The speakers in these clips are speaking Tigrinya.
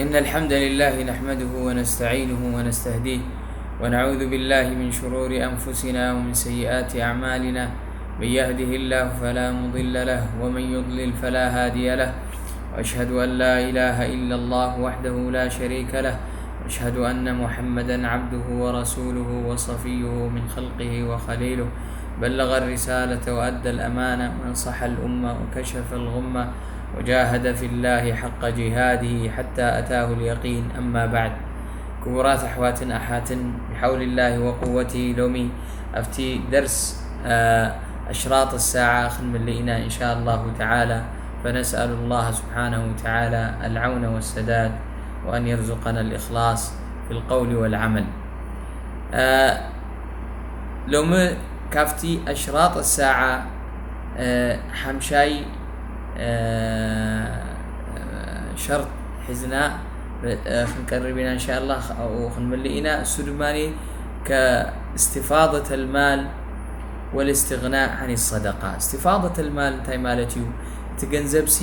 إن الحمد لله نحمده ونستعينه ونستهديه، ونعوذ بالله من شرور أنفسنا ومن سيئات أعمالنا. من يهده الله فلا مضل له، ومن يضلل فلا هادي له. وأشهد أن لا إله إلا الله وحده لا شريك له، وأشهد أن محمدا عبده ورسوله وصفيه من خلقه وخليله، بلغ الرسالة وأدى الأمانة ونصح الأمة وكشف الغمة وجاهد في الله حق جهاده حتى أتاه اليقين. أما بعد، ክቡራት ኣሕዋትን ኣሓትን፣ ብሓውሊ ላሂ ወቁወቲ ሎሚ ኣብቲ ደርስ፣ አ፣ ኣሽራጥ ሳዓ ክንምልእ ኢና፣ إن شاء الله تعالى. فنسأل الله سبحانه وتعالى العون والسداد، وأن يرزقنا الإخلاص في القول والعمل. አ፣ ሎሚ ካብቲ ኣሽራጥ ሳዓ፣ አ፣ ሓምሻይ፣ አ፣ ሸርጥ ሒዝና፣ አ፣ ክንቀርብ ኢና፣ إن شاء الله ኣብኡ ክንምልእ ኢና። እሱ ድማ ከ استفاضة المال والاستغناء عن الصدقة። استفاضة المال እንታይ ማለት እዩ? እቲ ገንዘብሲ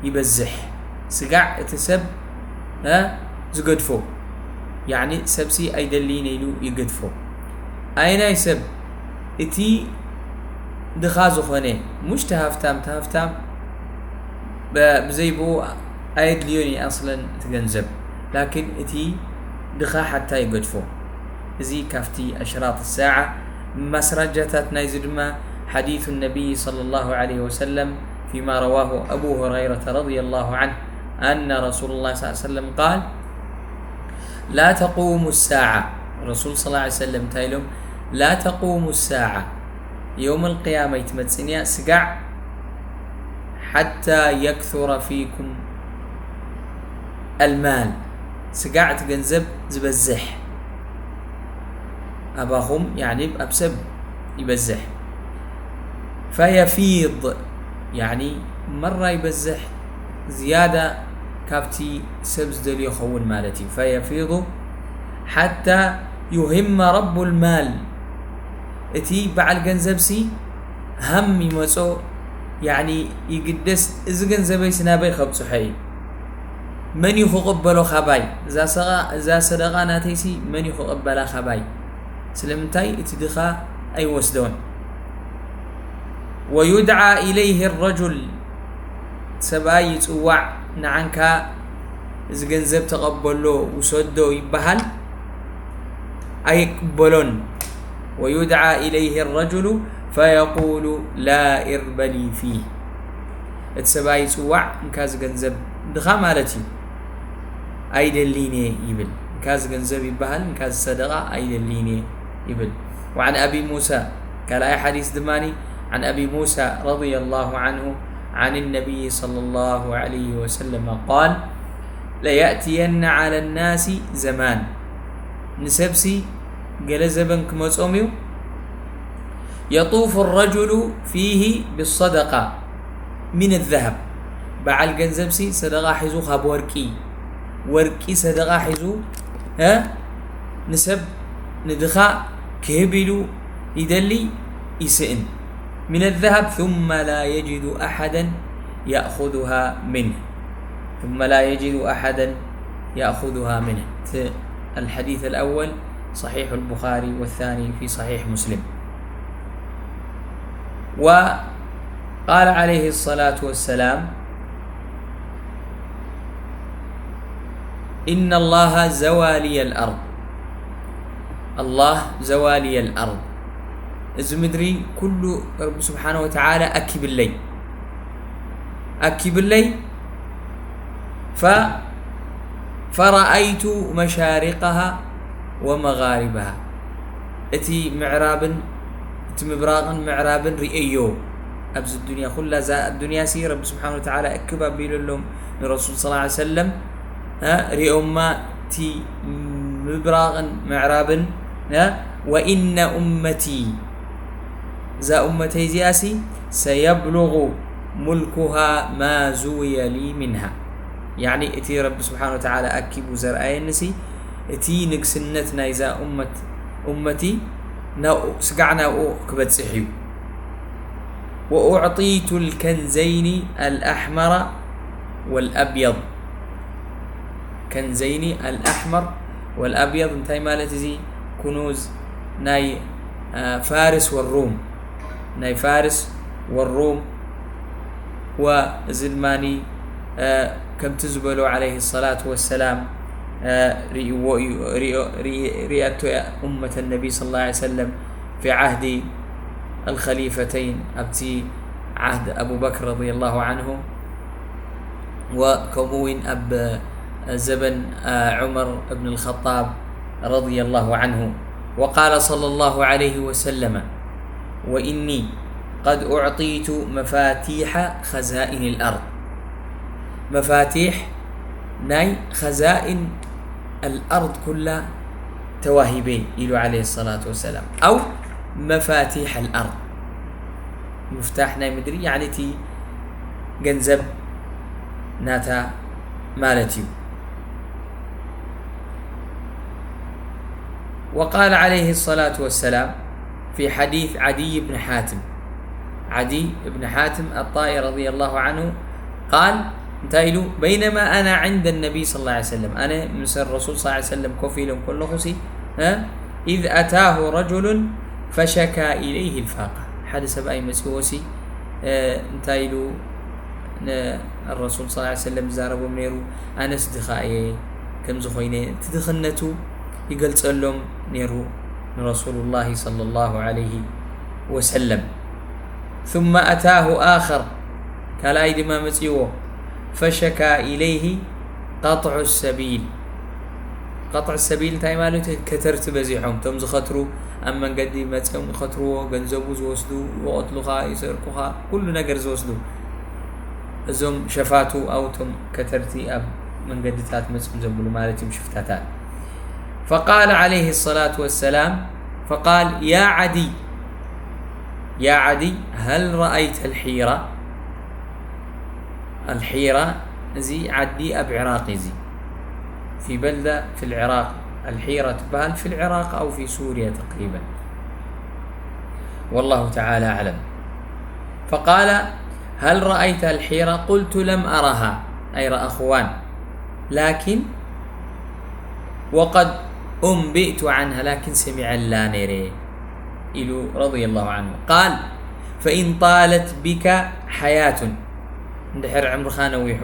ይበዝሕ፣ ስጋዕ እቲ ሰብ፣ እ፣ ዝገድፎ፣ ያዕኒ ሰብሲ ኣይደልይን ኢሉ ይገድፎ። ኣየናይ ሰብ? እቲ ድኻ ዝኾነ፣ ሙሽ እቲ ሃፍታም፣ እቲ ሃፍታም ብ-፣ ብዘይ ብኡ ኣየድልዮን እዩ ኣስለን እቲ ገንዘብ። ላኪን እቲ ድኻ ሓታ ይገድፎ። እዚ ካብቲ ኣሽራጥ ሳዓ ማስረጃታት ናይዚ ድማ ሓዲሱ ነቢይ صلى الله عليه وسلم فيما رواه أبو هريرة رضي الله عنه أن رسول الله صلى الله عليه وسلم قال: لا تقوم الساعة. ረሱል صلى الله عليه وسلم እንታይ ኢሎም? لا تقوم الساعة፣ የውመል ቅያማ ኣይትመጽእን እያ ስጋዕ፣ ሓታ የክሱረ ፊኩም ኣልማል፣ ስጋዕ እቲ ገንዘብ ዝበዝሕ ኣባኹም፣ ያኒ ኣብ ሰብ ይበዝሕ። ፈየፊድ፣ ያኒ መራ ይበዝሕ፣ ዝያዳ ካብቲ ሰብ ዝደልዮ ይኸውን ማለት እዩ። ፈየፊዱ ሓታ ዩሂመ ረቡ ልማል፣ እቲ በዓል ገንዘብሲ ሃም ይመጾ፣ ያኒ ይግደስ፣ እዚ ገንዘበይሲ ናበይ ከብጽሖ እዩ? መን እዩ ክቕበሎ ካባይ? እዛ ሰቓ-፣ እዛ ሰደቓ ናተይሲ መን እዩ ክቕበላ ካባይ? ስለምንታይ እቲ ድኻ ኣይወስዶን? ወዩድዓ ኢለይህ ረጁል፣ ሰብኣይ ይጽዋዕ፣ ንዓንካ እዚ ገንዘብ ተቐበሎ፣ ውሰዶ ይበሃል፣ ኣይቅበሎን። ወዩድዓ ኢለይህ ረጁሉ ፈየቁሉ ላ ኢርበ ሊ ፊህ። እቲ ሰብኣይ ይጽዋዕ፣ እንካ እዚ ገንዘብ ድኻ ማለት እዩ፣ ኣይደሊን እየ ይብል። እንካ እዚ ገንዘብ ይበሃል፣ እንካ እዚ ሰደቓ ኣይደሊን እየ ይብል። وعن أبي موسى، ካልኣይ ሓዲስ ድማ عن أبي موسى رضي الله عنه عن النبي صلى الله عليه وسلم قال: ليأتين على الناس زمان، ንሰብሲ ገለ ዘበን ክመጾም እዩ። يطوف الرجل فيه بالصدقة من الذهب، በዓል ገንዘብሲ ሰደቓ ሒዙ ካብ ወርቂ፣ ወርቂ ሰደቓ ሒዙ፣ እ፣ ንሰብ ንድኻ ክህብ ኢሉ ይደሊ ይስእን። من الذهب ثم لا يجد أحدا يأخذها منه، ثم لا يجد أحدا يأخذها منه. الحديث الأول صحيح البخاري والثاني في صحيح مسلم. وقال عليه الصلاة والسلام: إن الله زوى لي الأرض، الله زوى لي الأرض، እዚ ምድሪ ኩሉ ረቢ ስብሓነ ወተዓላ ኣኪብለይ፣ ኣኪብለይ። ፈ-፣ ፈረኣይቱ መሻሪቀሃ ወመጋሪበሃ፣ እቲ ምዕራብን፣ እቲ ምብራቕን ምዕራብን ርእየዮ። ኣብዚ ዱንያ ኩላ፣ እዛ ዱንያሲ ረቢ ስብሓነ ወተዓላ እክብ ኣቢለሎም ንረሱል ሰለላሁ ዐለይሂ ወሰለም፣ እ፣ ርእዮማ እቲ ምብራቕን ምዕራብን፣ እ፣ ወኢነ ኡመቲ፣ እዛ ኡመተይ እዚኣሲ ሰየብሉጉ ሙልኩሃ ማ ዙውየ ሊ ሚንሃ። ያዕኒ እቲ ረቢ ስብሓነ ወተዓላ ኣኪቡ ዘርኣየኒሲ፣ እቲ ንግስነት ናይዛ ኡመት፣ ኡመቲ ናብኡ፣ ስጋዕ ናብኡ ክበጽሕ እዩ። ወኡዕጢቱ ልከንዘይኒ ኣልኣሕመረ ወልኣብየድ። ከንዘይኒ ኣልኣሕመር ወልኣብየድ እንታይ ማለት እዚ? ኩኑዝ ናይ ፋርስ ወሩም፣ ናይ ፋርስ ወሩም። ወእዚ ድማ ከምቲ ዝበሎ ዓለይሂ ሰላቱ ወሰላም ርእይዎ እዩ፣ ርእያቶ እያ ኡመተ ነቢ ሰለላሁ ዐለይሂ ወሰለም ፊ ዓህዲ ኣልኸሊፈተይን፣ ኣብቲ ዓህድ ኣቡበክር ረዲየላሁ ዐንሁ ወከምኡ እውን ኣብ ዘበን ዑመር እብን ኣልኸጣብ ረዲየላሁ ዐንሁ። ወቃለ ሰለላሁ ዐለይሂ ወሰለመ ወኢኒ ቀድ ኡዕጢቱ መፋቲሐ ኸዛኢን ኣልኣርድ፣ መፋቲሕ ናይ ኸዛኢን ኣልኣርድ ኩላ ተዋሂበ ኢሉ ዓለይሂ ሰላቱ ወሰላም። ኣው መፋቲሕ ኣልኣርድ፣ ምፍታሕ ናይ ምድሪ፣ ያዕኒ እቲ ገንዘብ ናታ ማለት እዩ። وقال عليه الصلاة والسلام في حديث عدي بن حاتم، ዓዲ እብን ሓትም ኣጣኢ ረዲየላሁ ዐንሁ ቃል እንታይ ኢሉ? በይነማ ኣና ዕንደ ነቢይ ሰለላሁ ዐለይሂ ወሰለም፣ ኣነ ምስ ረሱል ሰለላሁ ዐለይሂ ወሰለም ኮፍ ኢሎም ከለኹሲ፣ እ፣ ኢዝ ኣታሁ ረጁሉን ፈሸካ ኢለይህ ልፋቃ፣ ሓደ ሰብኣይ መፂዎሲ፣ እ፣ እንታይ ኢሉ ንረሱል ሰለላሁ ዐለይሂ ወሰለም ዝዛረቦም ነይሩ? ኣነስ ድኻ እየ፣ ከምዚ ኮይነ፣ እቲ ድኽነቱ ይገልጸሎም ነይሩ ንረሱሉላሂ ሰለላሁ ዐለይሂ ወሰለም። ثم أتاه آخر፣ ካልኣይ ድማ መጺዎ። فشكا إليه قطع السبيل። ቀጥዕ ሰቢል እንታይ ማለት እዩ? ከተርቲ በዚሖም፣ እቶም ዝኸትሩ፣ ኣብ መንገዲ መጺኦም ይኸትርዎ፣ ገንዘቡ ዝወስዱ፣ ይቐትሉኻ፣ ይሰርቁኻ፣ ኩሉ ነገር ዝወስዱ፣ እዞም ሸፋቱ፣ ኣው እቶም ከተርቲ ኣብ መንገድታት መጺኦም ዘብሉ ማለት እዮም ሽፍታታት። فقال عليه الصلاة والسلام، فقال يا عدي، يا عدي، هل رأيت الحيرة؟ الحيرة እዚ ዓዲ ኣብ ዒራቕ እዩ። እዚ في بلدة في العراق، الحيرة ትበሃል في العراق أو في سوريا تقريبا، والله تعالى أعلم. فقال هل رأيت الحيرة؟ قلت لم أرها، ኣይረኣኽዋን، لكن وقد أنبئت عنها، لكن ሰሚዐላ ነይረ ኢሉ رضي الله عنه. قال فإن طالت بك حياة، እንድሕር ዕምርኻ ነዊሑ፣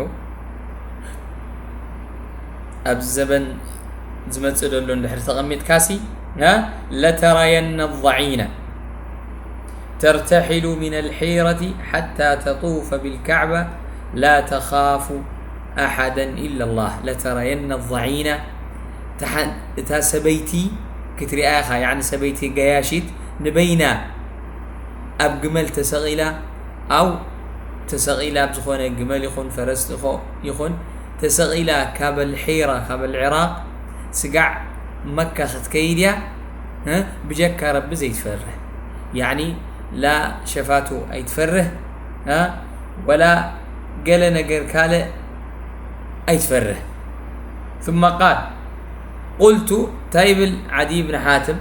ኣብዚ ዘበን ዝመጽእ ዘሎ እንድሕር ተቐሚጥካሲ፣ ها، لترين الضعينة ترتحل من الحيرة حتى تطوف بالكعبة لا تخاف أحدا إلا الله، لترين الضعينة، እታ ሓን-፣ እታ ሰበይቲ ክትሪኣ ኢኻ፣ ያዕኒ ሰበይቲ ገያሺት ንበይና ኣብ ግመል ተሰቒላ፣ ኣው ተሰቒላ ኣብ ዝኾነ ግመል ይኹን ፈረስ ይኾ-፣ ይኹን ተሰቒላ ካብ ኣልሒራ፣ ካብ ኣልዒራቕ ስጋዕ መካ ክትከይድ እያ፣ እ፣ ብጀካ ረቢ ዘይትፈርህ። ያዕኒ ላ ሸፋቱ ኣይትፈርህ፣ እ፣ ወላ ገለ ነገር ካልእ ኣይትፈርህ። ثم قال قلت، እንታይ ይብል ዓዲ ብን ሓትም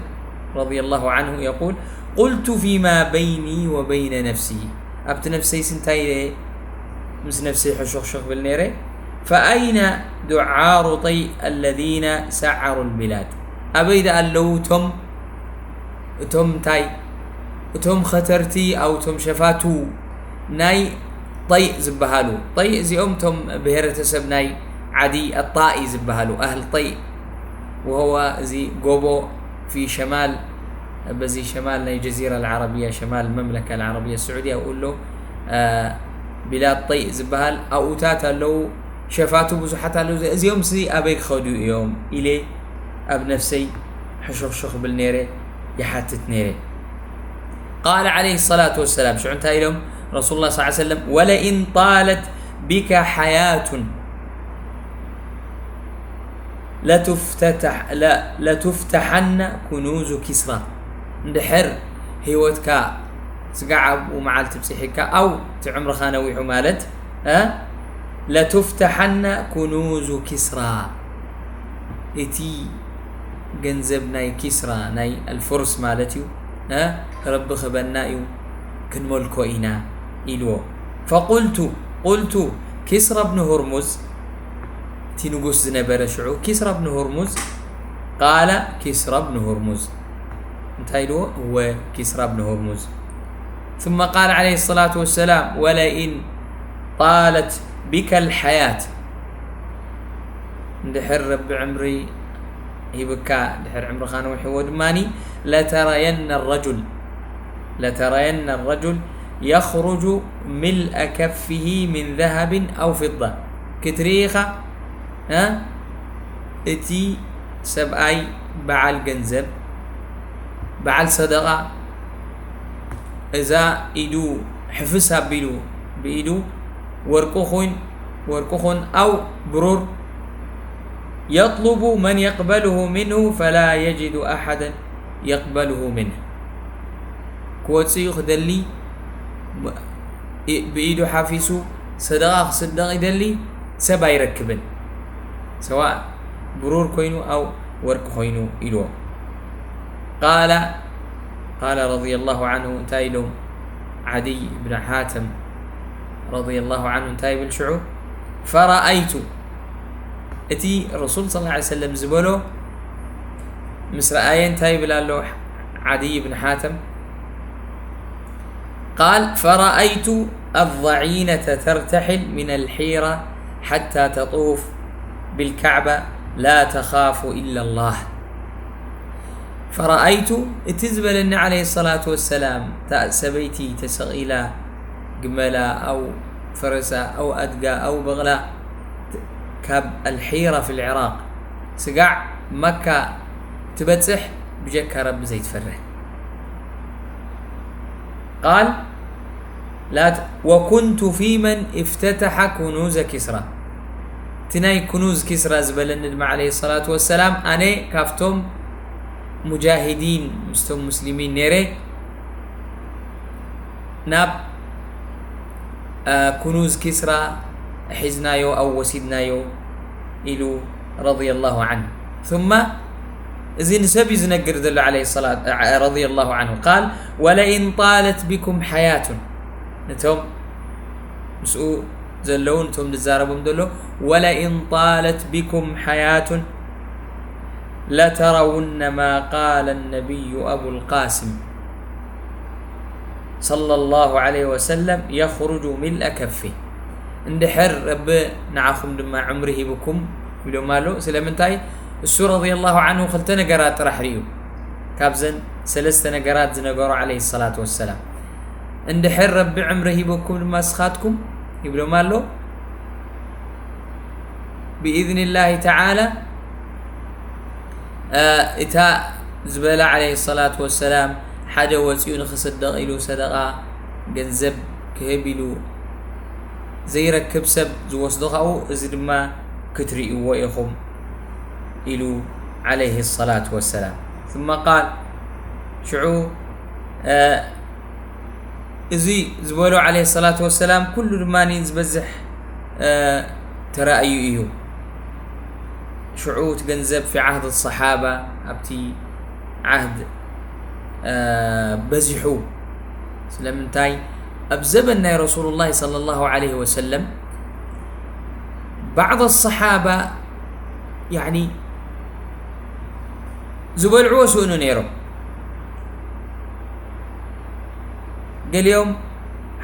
رضي الله عنه يقول قلت فيما بيني وبين نفسي، ኣብቲ ነፍሰይስ እንታይ ኢለ ምስ ነፍሰይ ሕሹኽሹኽ ብል ነይረ። فأين دعار طيء الذين سعروا البلاد، ኣበይ ደኣ ኣለዉ እቶም፣ እቶም እንታይ፣ እቶም ኸተርቲ ኣው እቶም ሸፋቱ ናይ ጠይእ ዝበሃሉ። ጠይእ እዚኦም እቶም ብሄረተሰብ ናይ ዓዲ ኣጣኢ ዝበሃሉ፣ ኣህል ጠይእ። وهو እዚ ጎቦ في شمال፣ በዚ ሸማል ናይ ጀዚራ ኣልዓረብያ፣ ሸማል መምለካ ኣልዓረብያ ስዑዲ ኣብኡ ኣሎ። አ፣ ቢላድ ጠይእ ዝበሃል ኣብኡታት ኣለዉ። ሸፋቱ ብዙሓት ኣለዉ። እዚኦም ሲ ኣበይ ክኸዱ እዮም ኢለ ኣብ ነፍሰይ ሕሹኽሹኽ ብል ነይረ፣ ይሓትት ነይረ። قال عليه الصلاة والسلام، ሽዑ እንታይ ኢሎም ረሱሉላህ ሰለላሁ ዐለይሂ ወሰለም? ولئن طالت بك حياة لتفتتح-، ل-، لتفتحن كنوز كسرى، እንድሕር ህይወትካ ስጋዕ ኣብኡ መዓልቲ ብፂሒካ፣ ኣው እቲ ዕምርኻ ነዊሑ ማለት፣ እ፣ لتفتحن كنوز كسرى، እቲ ገንዘብ ናይ ኪስራ፣ ናይ ኣልፉርስ ማለት እዩ፣ እ፣ ረቢ ክበና እዩ፣ ክንመልኮ ኢና ኢልዎ። فقلت، قلت، كسرى بن هرمز፣ እቲ እቲ ንጉስ ዝነበረ ሽዑ ኪስራ ብን ሁርሙዝ፣ ቃለ ኪስራ ብን ሁርሙዝ እንታይ ኢልዎ? እወ ኪስራ ብን ሁርሙዝ። ثم قال عليه الصلاة والسلام: ولئن طالت بك الحياة، እንድሕር ረቢ ዕምሪ ሂብካ፣ ድሕር ዕምርኻ ነዊሕዎ ድማኒ፣ لترين الرجل، لترين الرجل يخرج ملء كفه من ذهب أو فضة، ክትርኢ ኢኻ እ እቲ ሰብኣይ በዓል ገንዘብ፣ በዓል ሰደቓ፣ እዛ ኢዱ ሕፍስ ኣቢሉ ብኢዱ ወርቂ ኹን ወርቂ ኹን ኣው ብሩር፣ يطلب من يقبله منه فلا يجد أحدا يقبله منه። ክወፅእ እዩ ክደሊ፣ ብኢዱ ሓፊሱ ሰደቓ ክስደቕ ይደሊ፣ ሰብ ኣይረክብን። ሰዋእ ብሩር ኮይኑ ኣው ወርቂ ኮይኑ ኢልዎ። ቃለ ቃለ ረዲየላሁ ዓንሁ እንታይ ኢሎም? ዓድይ ብን ሓተም ረዲየላሁ ዓንሁ እንታይ ይብል ሽዑ? ፈረኣይቱ፣ እቲ ረሱል ሰለላሁ ዓለይሂ ወሰለም ዝበሎ ምስ ረኣየ እንታይ ይብል ኣሎ? ዓድይ ብን ሓተም ቃል ፈረኣይቱ ኣضዒነተ ተርተሒል ሚነል ሒራ ሓታ ተጡፍ ቢልካዕባ ላ ተኻፉ ኢላ ላህ። ፈረኣይቱ፣ እቲ ዝበለኒ ዓለይሂ ሰላቱ ወሰላም፣ እታ ሰበይቲ ተሰቒላ ግመላ ኣው ፈረሳ ኣው ኣድጋ ኣው በቕላ ካብ ኣልሒራ ፊል ዒራቅ ስጋዕ መካ ትበጽሕ ብጀካ ረቢ ዘይትፈርህ። ቃል ላት ወኩንቱ ፊመን እፍተተሐ ኩኑዘ ኪስራ። እቲ ናይ ኩኑዝ ኪስራ ዝበለኒ ድማ ዓለይሂ ሰላቱ ወሰላም ኣነ ካብቶም ሙጃሂዲን ምስቶም ሙስሊሚን ነይረ። ናብ ኩኑዝ ኪስራ ሒዝናዮ ኣው ወሲድናዮ ኢሉ ረዲየላሁ ዓንሁ። ثم እዚ ንሰብ እዩ ዝነግር ዘሎ ዓለይሂ ሰላት ረዲየላሁ ዓንሁ ቃል ወለኢን ጣለት ቢኩም ሓያቱን፣ ነቶም ምስኡ ዘለዉ ነቶም ዝዛረቦም ዘሎ ወለኢን ጣለት ቢኩም ሓያቱን ለተረውነ ማ ቃለ ነቢዩ ኣቡልቃስም ሰለላሁ ዓለይሂ ወሰለም የኽሩጁ ሚልአ ከፊ። እንድሕር ረቢ ንዓኹም ድማ ዕምሪ ሂብኩም ይብሎም ኣሎ። ስለምንታይ? እሱ ረዲየላሁ ዓንሁ ክልተ ነገራት ጥራሕ ርእዩ። ካብዘን ሰለስተ ነገራት ዝነገሮ ዓለይሂ ሰላቱ ወሰላም፣ እንድሕር ረቢ ዕምሪ ሂብኩም ድማ ንስኻትኩም ይብሎም ኣሎ። ብኢዝኒላሂ ተዓላ እታ ዝበላ ዓለይሂ ሰላቱ ወሰላም ሓደ ወፂኡ ንኽስደቕ ኢሉ ሰደቓ ገንዘብ ክህብ ኢሉ ዘይረክብ ሰብ ዝወስዶ ካብኡ፣ እዚ ድማ ክትርእይዎ ኢኹም ኢሉ ዓለይሂ ሰላቱ ወሰላም። ثم ቃል ሽዑ እዚ ዝበሎ ዓለይሂ ሰላቱ ወሰላም ኩሉ ድማ ዝበዝሕ ተራእዩ እዩ። ሽዑ እቲ ገንዘብ ፊ ዓህድ ሰሓባ ኣብቲ ዓህድ በዚሑ። ስለምንታይ? ኣብ ዘበን ናይ ረሱሉላሂ ሰለላሁ ዓለይሂ ወሰለም ባዕድ ሰሓባ ያኒ ዝበልዕዎ ስእኑ ነይሮም። ገሊኦም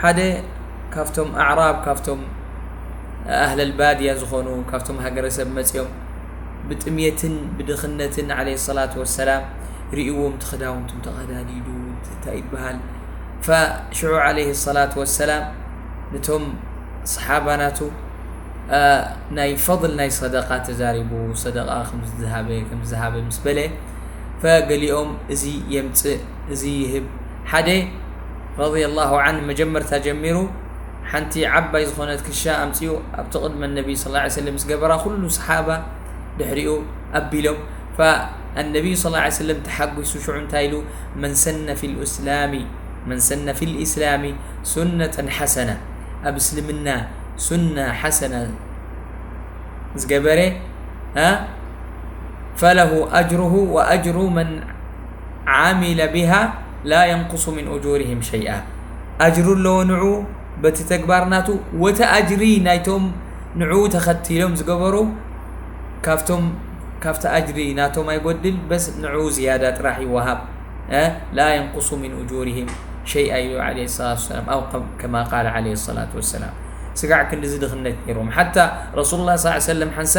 ሓደ ካብቶም ኣዕራብ ካብቶም ኣህለል ባድያ ዝኾኑ ካብቶም ሃገረሰብ መፂኦም ብጥምየትን ብድኽነትን ዓለይሂ ሰላቱ ወሰላም ርእዎም፣ እቲ ክዳውንቶም ተቐዳዲዱ እንታይ ይበሃል። ፈሽዑ ዓለይሂ ሰላቱ ወሰላም ነቶም ሰሓባ ናቱ ናይ ፈضል ናይ ሰደቃ ተዛሪቡ፣ ሰደቃ ከም ዝሃበ ከም ዝሃበ ምስ በለ፣ ፈገሊኦም እዚ የምፅእ እዚ ይህብ። ሓደ ረዲየላሁ ዓንሁ መጀመርታ ጀሚሩ ሓንቲ ዓባይ ዝኾነት ክሻ ኣምፂኡ ኣብቲ ቅድመ ነቢ ሰለላሁ ዓለይሂ ወሰለም ምስ ገበራ፣ ኩሉ ሰሓባ ድሕሪኡ ኣቢሎም። ፈኣነቢዩ ሰለላሁ ዓለይሂ ወሰለም ተሓጒሱ ሽዑ እንታይ ኢሉ? መን ሰነ ፊል እስላሚ መን ሰነ ፊል ኢስላሚ ሱነተን ሓሰና፣ ኣብ እስልምና ሱና ሓሰና ዝገበረ ፈለሁ ኣጅሩሁ ወኣጅሩ መን ዓሚለ ቢሃ ላ የንቁሱ ሚን ኡጁሪሂም ሸይኣ። ኣጅሩ ኣለዎ ንዑ በቲ ተግባር ናቱ፣ ወቲ ኣጅሪ ናይቶም ንዑ ተኸቲሎም ዝገበሩ ካብቶም ካብቲ ኣጅሪ ናቶም ኣይጎድል፣ በስ ንዑ ዝያዳ ጥራሕ ይወሃብ። እ? ላ የንቁሱ ሚን ኡጁሪሂም ሸይኣ ኢሉ ዓለይሂ ሰላቱ ወሰላም፣ ኣው ከም- ከማ ቃለ ዓለይሂ ሰላቱ ወሰላም። ስጋዕ ክንድዚ ድኽነት ነይሮም። ሓታ ረሱሉላህ ሰለላሁ ዐለይሂ ወሰለም ሓንሳ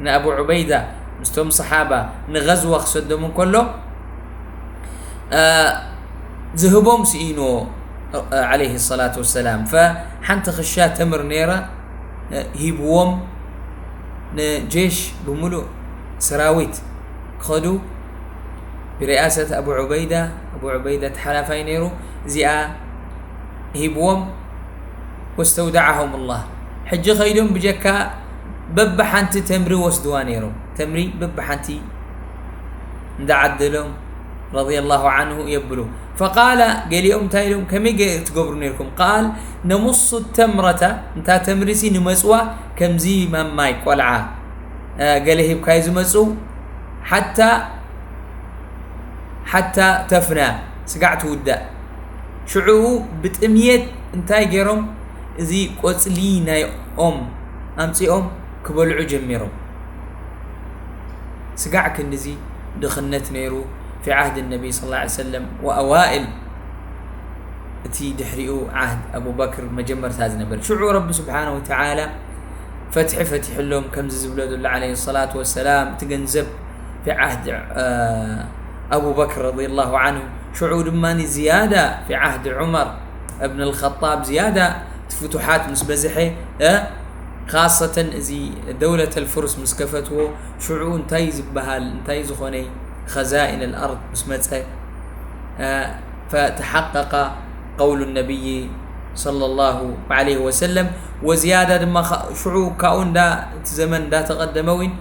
ንኣቡ ዑበይዳ ምስቶም ሰሓባ ንገዝዋ ክሰዶም እንከሎ፣ እ፣ ዝህቦም ስኢንዎ፣ እ፣ ዓለይሂ ሰላቱ ወሰላም። ፈሓንቲ ክሻ ተምር ነይራ፣ እ፣ ሂብዎም፣ ንጄሽ ብምሉእ ሰራዊት ክኸዱ ብሪኣሰት ኣቡ ዑበይዳ፣ ኣቡ ዑበይዳ ተሓላፋይ ነይሩ። እዚኣ ሂብዎም፣ ወስተውደዓሁም ላህ። ሕጂ ኸይዶም ብጀካ በብሓንቲ ተምሪ ወስድዋ ነይሮም። ተምሪ በብሓንቲ እንዳዓደሎም ረዲየላሁ ዓንሁ የብሉ። ፈቃለ፣ ገሊኦም እንታይ ኢሎም፣ ከመይ ገ- ትገብሩ ነይርኩም? ቃል፣ ነሙሱ ተምረተ፣ እንታ ተምሪሲ ንመፅዋ ከምዚ ማማይ ቆልዓ፣ እ፣ ገለ ሂብካዮ ዝመፁ፣ ሓታ ሓታ ተፍና፣ ስጋዕ ትውዳእ። ሽዑኡ ብጥምየት እንታይ ገይሮም? እዚ ቆፅሊ ናይ ኦም ኣምፂኦም ክበልዑ ጀሚሮም። ስጋዕ ክንድዚ ድኽነት ነይሩ ፊ ዓህድ ነቢይ ሰለላሁ ዐለይሂ ወሰለም ወኣዋኢል እቲ ድሕሪኡ ዓህድ ኣቡበክር መጀመርታ ዝነበር። ሽዑ ረቢ ስብሓነሁ ወተዓላ ፈትሒ ፈቲሕሎም፣ ከምዚ ዝብሎ ዘሎ ዓለይሂ ሰላቱ ወሰላም፣ እቲ ገንዘብ ፊ ዓህድ፣ እ፣ ኣቡበክር ረዲየላሁ ዓንሁ፣ ሽዑ ድማ ዝያዳ ፊ ዓህድ ዑመር እብን ኣልኸጣብ ዝያዳ እቲ ፍቱሓት ምስ በዝሐ፣ እ፣ ካሰተን እዚ ደውለት ኣልፍርስ ምስ ከፈትዎ፣ ሽዑ እንታይ ዝበሃል፣ እንታይ ዝኾነ ኸዛኢን ኣልኣርድ ምስ መጸ፣ እ፣ ፈተሓቀቀ ቀውሉ ነቢይ ሰለላሁ ዐለይሂ ወሰለም ወዝያዳ ድማ ኸ-፣ ሽዑ ካብኡ እንዳ እቲ ዘመን እንዳተቐደመ እውን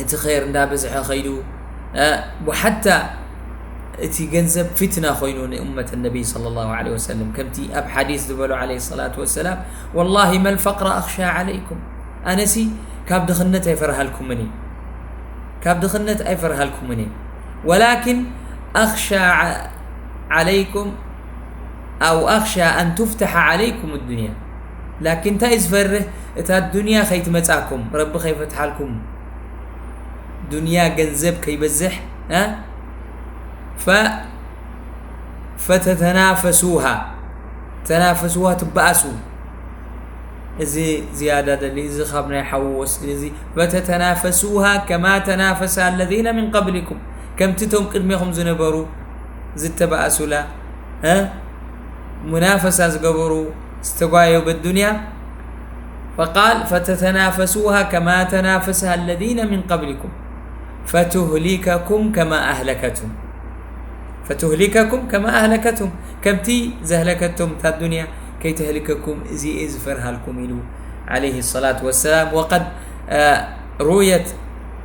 እቲ ኸይር እንዳበዝሐ ኸይዱ፣ እ፣ ወሓታ እቲ ገንዘብ ፊትና ኾይኑ ንእመት ነቢይ ሰለላሁ ዐለይሂ ወሰለም፣ ከምቲ ኣብ ሓዲስ ዝበሎ ዐለይሂ ሰላቱ ወሰላም፣ ወላሂ መል ፈቅረ ኣኽሻ ዐለይኩም፣ ኣነሲ ካብ ድኽነት ኣይፈርሃልኩምን እየ፣ ካብ ድኽነት ኣይፈርሃልኩምን እየ፣ ወላኪን ኣኽሻ ዐ-፣ ዐለይኩም ኣው ኣኽሻ ኣን ቱፍተሐ ዐለይኩም ዱንያ። ላኪን እንታይ እዩ ዝፈርህ? እታ ዱንያ ከይትመጻኩም፣ ረቢ ከይፈትሓልኩም፣ ዱንያ ገንዘብ ከይበዝሕ፣ እ? ፈ-፣ ፈተተናፈሱሃ፣ ተናፈሱሃ፣ ትበኣሱ። እዚ ዝያዳ ደሊ፣ እዚ ካብ ናይ ሓዉ ወስድ፣ እዚ ፈተተናፈሱሃ ከማ ተናፈሰ ኣለዚነ ሚን ቀብሊኩም፣ ከምቲ እቶም ቅድሜኹም ዝነበሩ ዝተባኣሱላ፣ እ? ሙናፈሳ ዝገበሩ፣ ዝተጓየዩ በዱንያ። ፈቃል ፈተተናፈሱሃ ከማ ተናፈሰሃ ኣለዚነ ሚን ቀብሊኩም ፈቱህሊከኩም ከማ ኣህለከቱም። ፈቱህሊከኩም ከማ ኣህለከቱም፣ ከምቲ ዘህለከቶም እታ ዱንያ ከይተህልከኩም፣ እዚ እየ ዝፈርሃልኩም ኢሉ ዓለይሂ ሰላቱ ወሰላም። ወቀድ፣ እ፣ ሩየት፣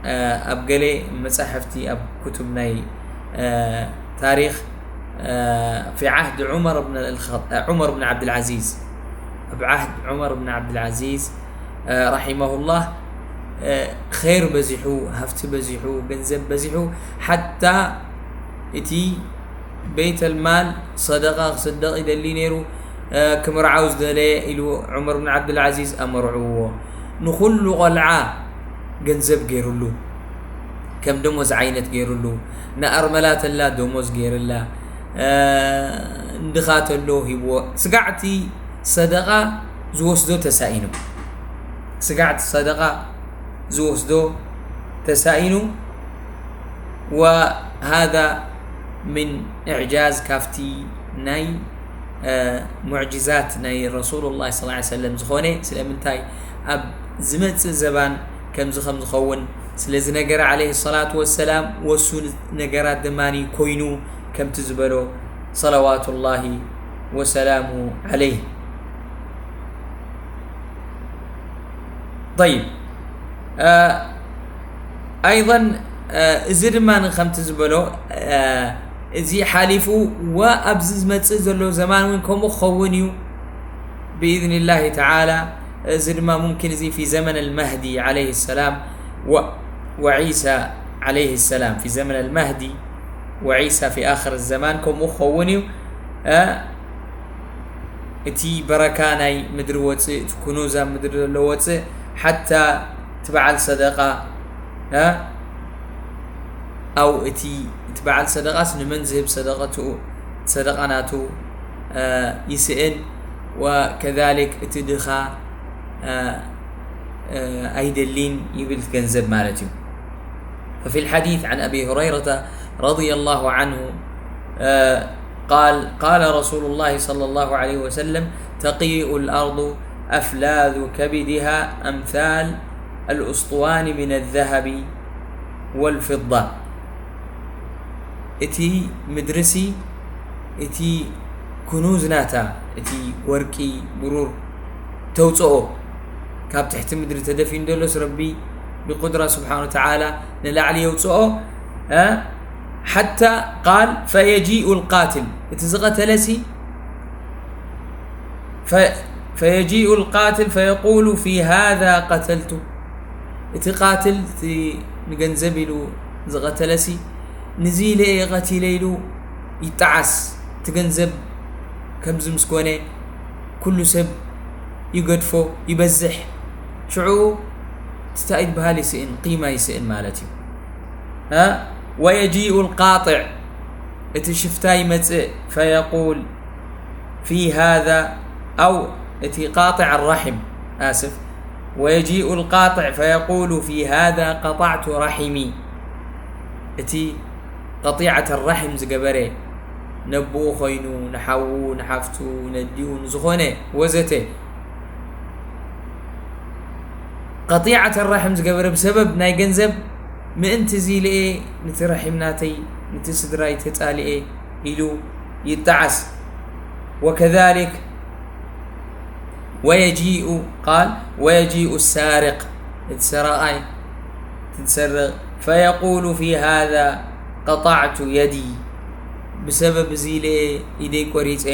እ፣ ኣብ ገለ መጻሕፍቲ፣ ኣብ ኩቱብ ናይ፣ እ፣ ታሪኽ፣ እ፣ ፊ ዓህድ ዑመር ብን ኣልኸ-፣ ዑመር ብን ዓብድልዓዚዝ፣ ኣብ ዓህድ ዑመር ብን ዓብድልዓዚዝ፣ እ፣ ረሒመሁላህ፣ እ፣ ኸይር በዚሑ፣ ሃፍቲ በዚሑ፣ ገንዘብ በዚሑ፣ ሓታ እቲ ቤተል ማል ሰደቃ ክስደቕ ይደሊ ነይሩ፣ እ፣ ክምርዓው ዝደለየ ኢሉ ዑመር ብን ዓብድልዓዚዝ ኣመርዕዎ። ንኹሉ ቆልዓ ገንዘብ ገይሩሉ፣ ከም ደሞዝ ዓይነት ገይሩሉ፣ ንኣርመላ ተላ ደሞዝ ገይርላ፣ እ፣ እንድኻ ተሎ ሂብዎ። ስጋዕቲ ሰደቃ ዝወስዶ ተሳኢኑ፣ ስጋዕቲ ሰደቃ ዝወስዶ ተሳኢኑ። ወሃዛ ምን ኢዕጃዝ፣ ካብቲ ናይ፣ እ፣ ሙዕጅዛት ናይ ረሱሉላህ ሰለላሁ ዐለይሂ ወሰለም ዝኾነ፣ ስለምንታይ ኣብ ዝመጽእ ዘባን ከምዚ ከም ዝኸውን ስለ ዝነገረ ዓለይሂ ሰላቱ ወሰላም፣ ወሱ ነገራት ድማ ኮይኑ ከምቲ ዝበሎ ሰለዋቱላሂ ወሰላሙ ዓለይህ። ጠይብ፣ እ፣ ኣይضን፣ እ፣ እዚ ድማ ከምቲ ዝበሎ፣ እ፣ እዚ ሓሊፉ ወኣብዚ ዝመጽእ ዘሎ ዘማን እውን ከምኡ ክኸውን እዩ ብኢዝኒላሂ ተዓላ። እዚ ድማ ሙምኪን እዚ ፊ ዘመን ኣልመህዲ ዓለይሂ ሰላም ወ-፣ ወዒሳ ዓለይሂ ሰላም፣ ፊ ዘመን ኣልመህዲ ወዒሳ ፊ ኣኽር ዘማን ከምኡ ክኸውን እዩ። እ፣ እቲ በረካ ናይ ምድሪ ወፅእ፣ እቲ ኩኑዝ ኣብ ምድሪ ዘሎ ወፅእ፣ ሓታ እቲ በዓል ሰደቃ፣ እ? ኣው እቲ፣ እቲ በዓል ሰደቃስ ንመን ዝህብ ሰደቀቱ፣ ሰደቃ ናቱ፣ እ፣ ይስእን፣ ወከዛሊክ እቲ ድኻ፣ እ፣ እ፣ ኣይደሊን ይብል ገንዘብ ማለት እዩ። ففي الحديث عن أبي هريرة رضي الله عنه، آه، قال: قال رسول الله صلى الله عليه وسلم: تقيء الأرض أفلاذ كبدها أمثال الأسطوان من الذهب والفضة. እቲ ምድርሲ እቲ ኩኑዝ ናታ፣ እቲ ወርቂ፣ ብሩር ተውፅኦ፣ ካብ ትሕቲ ምድሪ ተደፊኑ ዘሎስ ረቢ ብቁድራ ስብሓን ወተዓላ ንላዕሊ የውፅኦ። እ? ሓታ ቃል ፈየጂኡ ልቃትል፣ እቲ ዝቐተለሲ ፈ-፣ ፈየጂኡ ልቃትል ፈየቁሉ ፊ ሃዛ ቀተልቱ፣ እቲ ቃትል፣ እቲ ንገንዘብ ኢሉ ዝቐተለሲ፣ ንዚ ኢለ እየ ቀቲለ ኢሉ ይጠዓስ። እቲ ገንዘብ ከምዚ ምስ ኮነ፣ ኩሉ ሰብ ይገድፎ፣ ይበዝሕ። ሽዑ እንታይ ይበሃል? ይስእን፣ ቂማ ይስእን ማለት እዩ። እ? ወየጂኡ ልቃጢዕ፣ እቲ ሽፍታ ይመጽእ፣ ፈየቁል ፊ ሃዛ፣ ኣው እቲ ቃጢዕ ራሒም፣ ኣስፍ፣ ወየጂኡ ልቃጢዕ ፈየቁሉ ፊ ሃዛ ቀጣዕቱ ራሒሚ፣ እቲ ቀጢዓት ራሒም ዝገበረ፣ ነቦኡ ኮይኑ፣ ንሓዉ፣ ንሓፍቱ፣ ነዲኡ፣ ንዝኾነ ወዘተ፣ ቀጢዓት ራሒም ዝገበረ ብሰበብ ናይ ገንዘብ፣ ምእንቲ እዚ ኢለ እየ ንቲ ራሒም ናተይ፣ ንቲ ስድራይ ተጻሊኤ ኢሉ ይጠዓስ። ወከዛሊክ ወየጂኡ፣ ቃል ወየጂኡ ሳሪቅ፣ እቲ ሰራቓይ፣ እቲ ዝሰርቕ፣ ፈየቁሉ ፊ ሃዛ ቀጣዕቱ የዲ፣ ብሰበብ እዚ ኢለ እየ ኢደይ ቆሪጸ።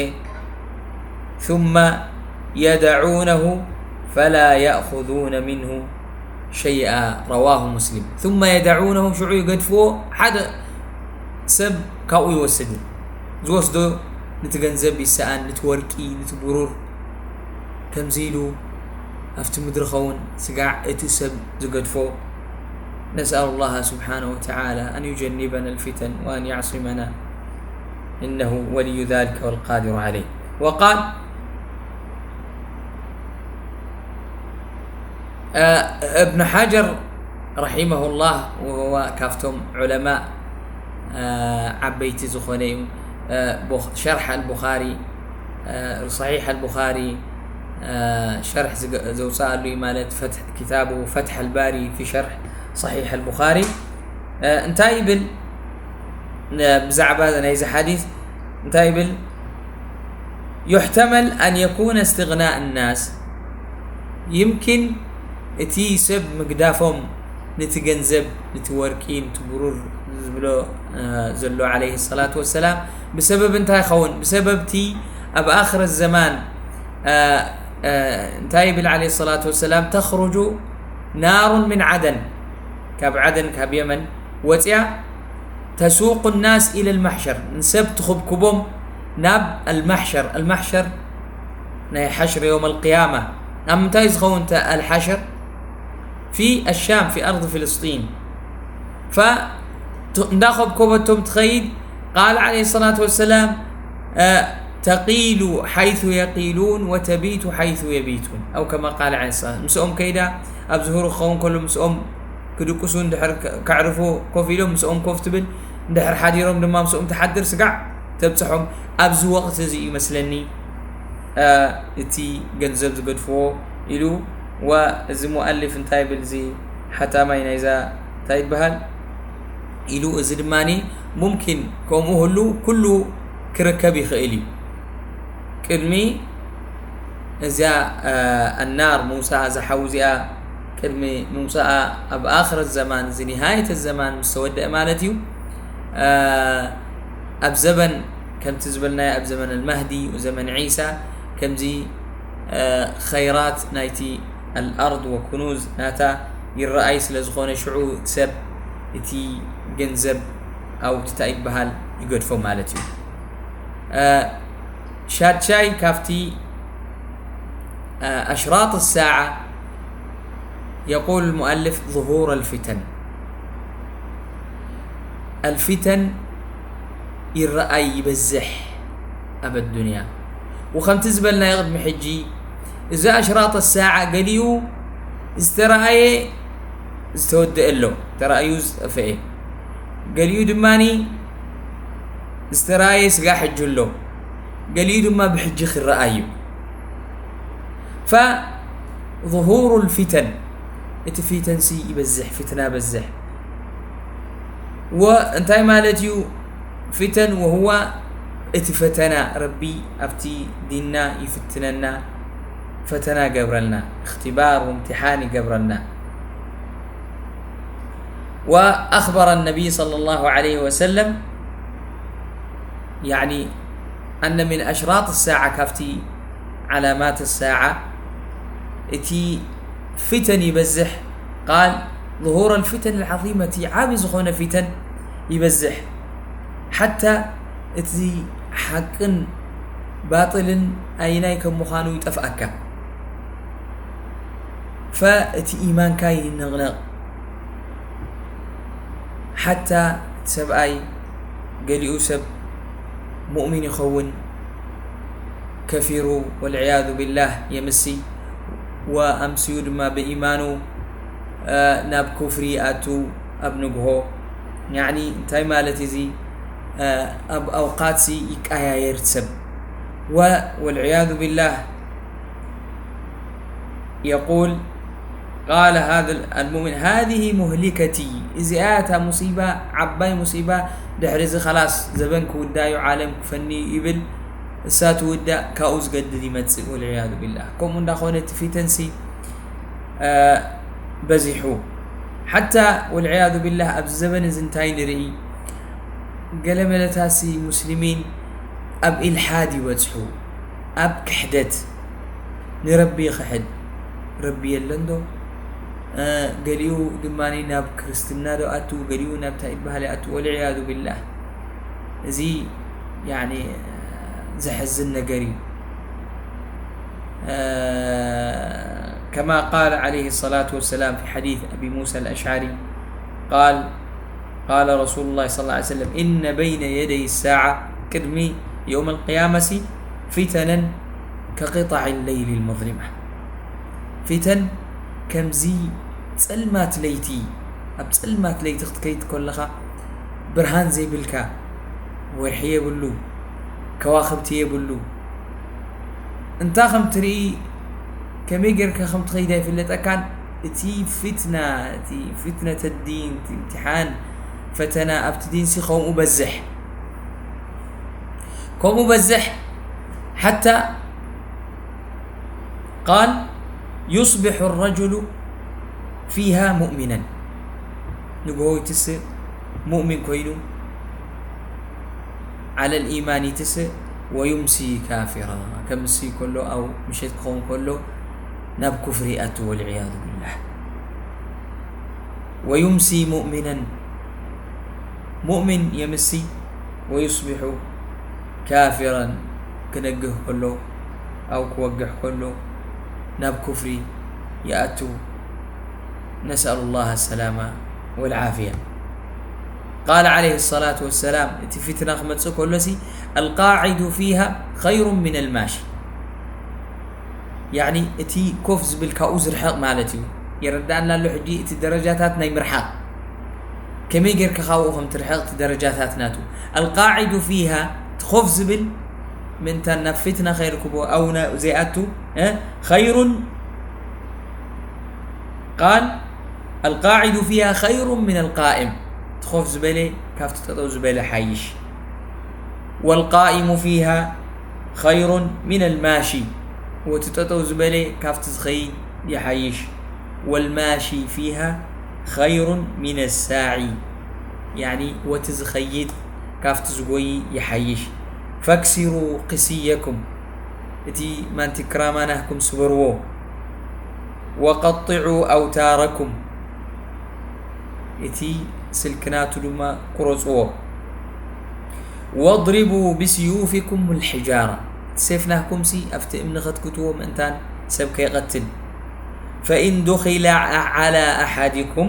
ثم يدعونه فلا يأخذون منه شيئا رواه مسلم. ثم يدعونه، ሽዑ ይገድፍዎ፣ ሓደ ሰብ ካብኡ ይወስድ። ዝወስዶ ንቲ ገንዘብ ይሰኣን፣ ንቲ ወርቂ፣ ንቲ ብሩር፣ ከምዚ ኢሉ ኣብቲ ምድሪ ኸውን ስጋዕ እቲ ሰብ ዝገድፎ። نسأل الله سبحانه وتعالى أن يجنبنا الفتن وأن يعصمنا إنه ولي ذلك والقادر عليه. وقال، ابن حجر رحمه الله وهو ካብቶም ዑለማእ ዓበይቲ ዝኾነ እዩ። ሸርሕ ኣልቡኻሪ፣ ሰሒሕ ኣልቡኻሪ ሸርሕ ዘውፅኣሉ እዩ፣ ማለት ኪታቡ ፈትሕ ኣልባሪ ፊ ሸርሕ ሰሒሕ ኣልቡኻሪ እንታይ ይብል ብዛዕባ ናይዚ ሓዲስ? እንታይ ይብል? يحتمل أن يكون استغناء الناس، يمكن እቲ ሰብ ምግዳፎም ንቲ ገንዘብ፣ ንቲ ወርቂ፣ ንቲ ብሩር ዝብሎ ዘሎ عليه الصلاة والسلام ብሰበብ እንታይ ይኸውን? ብሰበብ እቲ ኣብ ኣኽረት ዘማን እንታይ ይብል عليه الصلاة والسلام؟ تخرج نار من عدن، ካብ ዓደን፣ ካብ የመን ወፅያ፣ تسوق الناس إلى المحشر، ንሰብ ትኽብክቦም ናብ المحشر። المحشر ናይ ሓሽር يوم القيامة። ኣብ ምንታይ ዝኸውን الحشر؟ في الشام، في أرض فلسطين። فت-، እንዳኸብከበቶም ትኸይድ። قال عليه الصلاة والسلام، تقيل حيث يقيلون وتبيت حيث يبيتون، أو كما قال عليه الصلاة والسلام። ምስኦም ከይዳ ኣብ ዝሁሩ ክኸውን ከሎ ምስኦም ክድቅሱ፣ እንድሕር ከዕርፉ ኮፍ ኢሎም ምስኦም ኮፍ ትብል፣ እንድሕር ሓዲሮም ድማ ምስኦም ትሓድር፣ ስጋዕ ተብፅሖም። ኣብዚ ወቕቲ እዚ እዩ መስለኒ እቲ ገንዘብ ዝገድፍዎ ኢሉ። ወእዚ ሙኣሊፍ እንታይ ይብል? እዚ ሓታማይ ናይዛ እንታይ ይበሃል ኢሉ። እዚ ድማ ሙምኪን ከምኡ ህሉ ኩሉ ክርከብ ይኽእል እዩ። ቅድሚ እዚኣ ኣናር ምውፃኣ፣ እዛ ሓዊ እዚኣ ቅድሚ ምውፃኣ ኣብ ኣኽረት ዘማን፣ እዚ ኒሃየት ዘማን ምስ ተወደአ ማለት እዩ። ኣብ ዘበን ከምቲ ዝበልናዮ ኣብ ዘመን ኣልማህዲ ወዘመን ዒሳ ከምዚ ኸይራት ናይቲ ኣልኣርድ ወኩኑዝ ናታ ይረኣይ ስለ ዝኾነ ሽዑ ሰብ እቲ ገንዘብ ኣው እንታይ ይበሃል ይገድፎ ማለት እዩ። ሻድሻይ ካብቲ ኣሽራጥ ሳዓ يقول المؤلف: ظهور الفتن. الفتن ይረኣይ ይበዝሕ ኣብ ኣዱንያ። ወከምቲ ዝበልናዮ ቅድሚ ሕጂ፣ እዚ ኣሽራጥ ሳዓ ገሊኡ ዝተረኣየ ዝተወደአ ኣሎ፣ ተራእዩ ዝጠፍአ፣ ገሊኡ ድማ ዝተረኣየ ስጋ ሕጂ ኣሎ፣ ገሊኡ ድማ ብሕጂ ክረኣይ እዩ። فظهور الفتن፣ እቲ ፊተንሲ ይበዝሕ፣ ፊትና በዝሕ። ወእንታይ ማለት እዩ ፊተን? وهو እቲ ፈተና፣ ረቢ ኣብቲ ዲንና ይፍትነና፣ ፈተና ይገብረልና፣ እኽትባር ወእምትሓን ይገብረልና። وأخبر النبي صلى الله عليه وسلم، يعني، أن من أشراط الساعة، ካብቲ علامات الساعة، እቲ ፊተን ይበዝሕ። قال: ظهور الفتن العظيمة، ዓቢ ዝኾነ ፊተን ይበዝሕ። ሓታ እቲ ሓቅን ባጥልን ኣይናይ ከም ምዃኑ ይጠፍኣካ። ፈእቲ ኢማንካ ይንቕነቕ። ሓታ እቲ ሰብኣይ፣ ገሊኡ ሰብ ሙእሚን ይኸውን፣ ከፊሩ፣ ወልዕያዙ ቢላህ፣ የምሲ፣ ወኣምስዩ ድማ ብኢማኑ፣ እ፣ ናብ ኩፍሪ ይኣቱ ኣብ ንግሆ። ያዕኒ እንታይ ማለት እዚ? እ፣ ኣብ ኣውቃትሲ ይቀያየር ሰብ። ወ-፣ ወልዕያዙ ቢላህ፣ يقول: قال هذا المؤمن: هذه مهلكتي، እዚኣ እታ ሙሲባ፣ ዓባይ ሙሲባ፣ ድሕሪ እዚ ኸላስ ዘበን ክውዳእ እዩ፣ ዓለም ክፈኒ እዩ ይብል። እሳ ትውዳእ፣ ካብኡ ዝገድድ ይመጽእ፣ ወልዕያዙ ቢላህ። ከምኡ እንዳኾነ እቲ ፊተንሲ፣ እ፣ በዚሑ። ሓታ ወልዕያዙ ቢላህ ኣብዚ ዘበን እዚ እንታይ ንርኢ? ገለ መለታሲ ሙስሊሚን ኣብ ኢልሓድ ይበጽሑ፣ ኣብ ክሕደት፣ ንረቢ ይኽሕድ። ረቢ የለን ዶ? እ፣ ገሊኡ ድማ ናብ ክርስትና ዶ ኣቱ፣ ገሊኡ ናብ እንታይ ይበሃል ይኣቱ፣ ወልዕያዙ ቢላህ። እዚ፣ ያኒ፣ ዘሕዝን ነገር እዩ። እ፣ كما قال عليه الصلاة والسلام في حديث أبي موسى الأشعري، قال: قال رسول الله صلى الله عليه وسلم: إن بين يدي الساعة، ቅድሚ يوم القيامة ሲ، فتنا كقطع الليل المظلمة። ፊተን ከምዚ ጸልማት ለይቲ፣ ኣብ ጸልማት ለይቲ ክትከይድ ከለኻ፣ ብርሃን ዘይብልካ፣ ወርሒ የብሉ፣ ከዋኽብቲ የብሉ፣ እንታይ ከም ትርኢ፣ ከመይ ጌርካ ከም ትኸይድ ኣይፍለጠካን። እቲ ፊትና፣ እቲ ፊትነት ዲን፣ እቲ እምትሓን፣ ፈተና ኣብቲ ዲንሲ ከምኡ በዝሕ፣ ከምኡ በዝሕ። ሓታ ቃል: يصبح الرجل فيها مؤمنا، ንግሆ ይትስእ ሙእሚን ኮይኑ፣ على الإيمان ይትስእ፣ ويمسي كافرا، ከምሲ ከሎ፣ ኣው ምሸት ክኸውን ከሎ ናብ ኩፍሪ ይኣቱ፣ والعياذ بالله። ويمسي مؤمنا، ሙእሚን የምሲ፣ ويصبح كافرا، ክነግህ ከሎ ኣው ክወግሕ ከሎ ናብ ኩፍሪ ይኣቱ። نسأل الله السلامة والعافية. قال عليه الصلاة والسلام، እቲ ፊትና ክመጽእ ከሎሲ፣ القاعد فيها خير من الماشي። ያኒ እቲ ኮፍ ዝብል ካብኡ ዝርሕቕ ማለት እዩ። የረዳእና ኣሎ ሕጂ እቲ ደረጃታት ናይ ምርሓቕ። ከመይ ጌርካ ካብኡ ከም ትርሕቕ እቲ ደረጃታት ናቱ። القاعد فيها፣ እቲ ኮፍ ዝብል ምእንታን ናብ ፊትና ከይርክቦ ኣው ና-፣ ዘይኣቱ፣ እ፣ خير، قال: القاعد فيها خير من القائم። እቲ ኮፍ ዝበለ ካብቲ ጠጠው ዝበለ ሓይሽ። والقائم فيها خير من الماشي። ወቲ ጠጠው ዝበለ ካብቲ ዝኸይድ ይሓይሽ። والماشي فيها خير من الساعي። ያኒ ወቲ ዝኸይድ ካብቲ ዝጎይ ይሓይሽ። فاكسروا قسيكم። እቲ ማንቲክራማ ናህኩም ስበርዎ። وقطعوا أوتاركم። እቲ ስልኪ ናቱ ድማ ቁረጽዎ። واضربوا بسيوفكم الحجارة። እቲ ሴፍ ናህኩምሲ ኣብቲ እምኒ ከትክትዎ ምእንታን ሰብ ከይቐትል። فإن دخل على أحدكم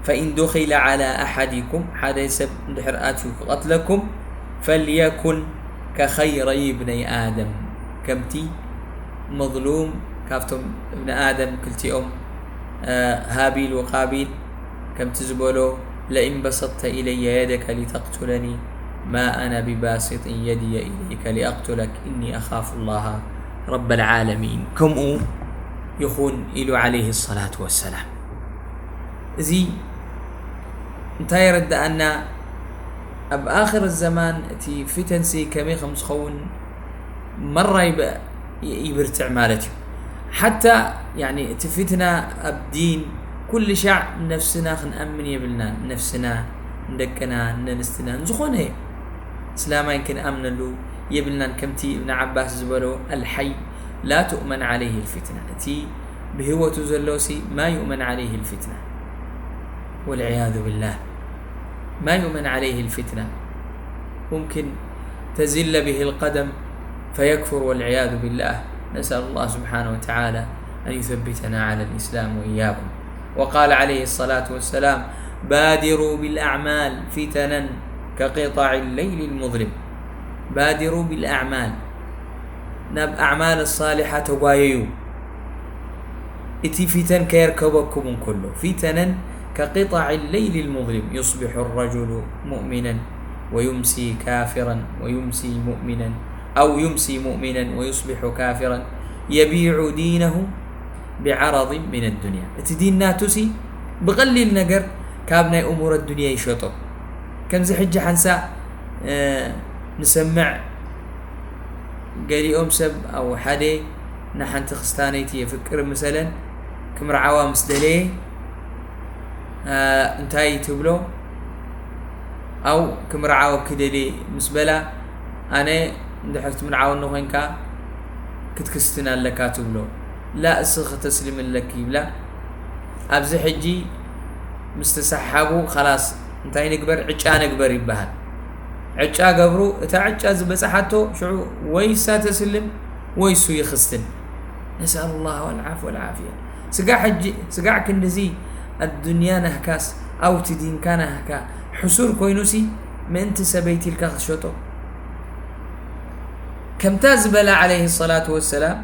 فإن دخل على أحدكم ሓደ ሰብ እንድሕር ኣትዩ ክቐትለኩም فليكن كخيري ابني آدم ከምቲ መظሉም ካብቶም እብኒ ኣደም ክልቲኦም ሃቢል ወቃቢል ከምቲ ዝበሎ لئن بسطت إلي يدك لتقتلني ما أنا بباسط يدي إليك لأقتلك إني أخاف الله رب العالمين ከምኡ ይኹን ኢሉ عليه الصلاة والسلام። እዚ እንታይ የረድኣና? ኣብ ኣኽር ዘማን እቲ ፊተንሲ ከመይ ከም ዝኸውን መራ ይብ- ይብርትዕ ማለት እዩ። ሓታ ያኒ እቲ ፊትና ኣብ ዲን ኩሉ ሻዕ ነፍስና ክንኣምን የብልናን። ነፍስና፣ ንደቅና፣ ነንስትና፣ ንዝኾነ እስላማይ ክንኣምነሉ የብልናን። ከምቲ እብን ዓባስ ዝበሎ الحي لا تؤمن عليه الفتنة እቲ ብህይወቱ ዘሎ ሲ ما يؤمن عليه الفتنة والعياذ بالله ما يؤمن عليه الفتنة ممكن تزل به القدم فيكفر والعياذ بالله نسأل الله سبحانه وتعالى أن يثبتنا على الإسلام وإياكم وقال عليه الصلاة والسلام بادروا بالأعمال فتنا كقطع الليل المظلم بادروا بالأعمال ናብ ኣዕማል ሳሊሓ ተጓየዩ እቲ ፊተን ከየርከበኩም እንከሎ فتنا كقطع الليل المظلم يصبح الرجل مؤمنا ويمسي كافرا ويمسي مؤمنا أو يمسي مؤمنا ويصبح كافرا يبيع دينه بعرض من الدنيا እቲ ዲን ናቱ ሲ ብቐሊል ነገር ካብ ናይ እሙረ ዱንያ ይሸጦ። ከምዚ ሕጂ ሓንሳእ ንሰምዕ ገሊኦም ሰብ ኣብ ሓደ ንሓንቲ ክስታነይቲ የፍቅር ምሰለን ክምርዓዋ ምስ ደለየ እንታይ ትብሎ? ኣው ክምርዓወኪ ደልየ ምስ በላ ኣነ እንድሕር ትምርዓወኒ ኮይንካ ክትክስትን ኣለካ ትብሎ። ላ እስኺ ከተስልሚ ኣለኪ ይብላ። ኣብዚ ሕጂ ምስ ተሰሓሓቡ ኸላስ እንታይ ንግበር ዕጫ ንግበር ይበሃል። ዕጫ ገብሩ እታ ዕጫ ዝበፅሓቶ ሽዑ ወይ እሳ ተስልም ወይ እሱ ይኽስትን። نسأل الله العفو والعافية ስጋዕ ሕጂ ስጋዕ ክንድዚ ኣዱንያ ናህካስ ኣውቲ ዲንካ ናህካ ሕሱር ኮይኑሲ ምእንቲ ሰበይቲ ኢልካ ክትሸጦ ከምታ ዝበላ عليه الصلاة والسلام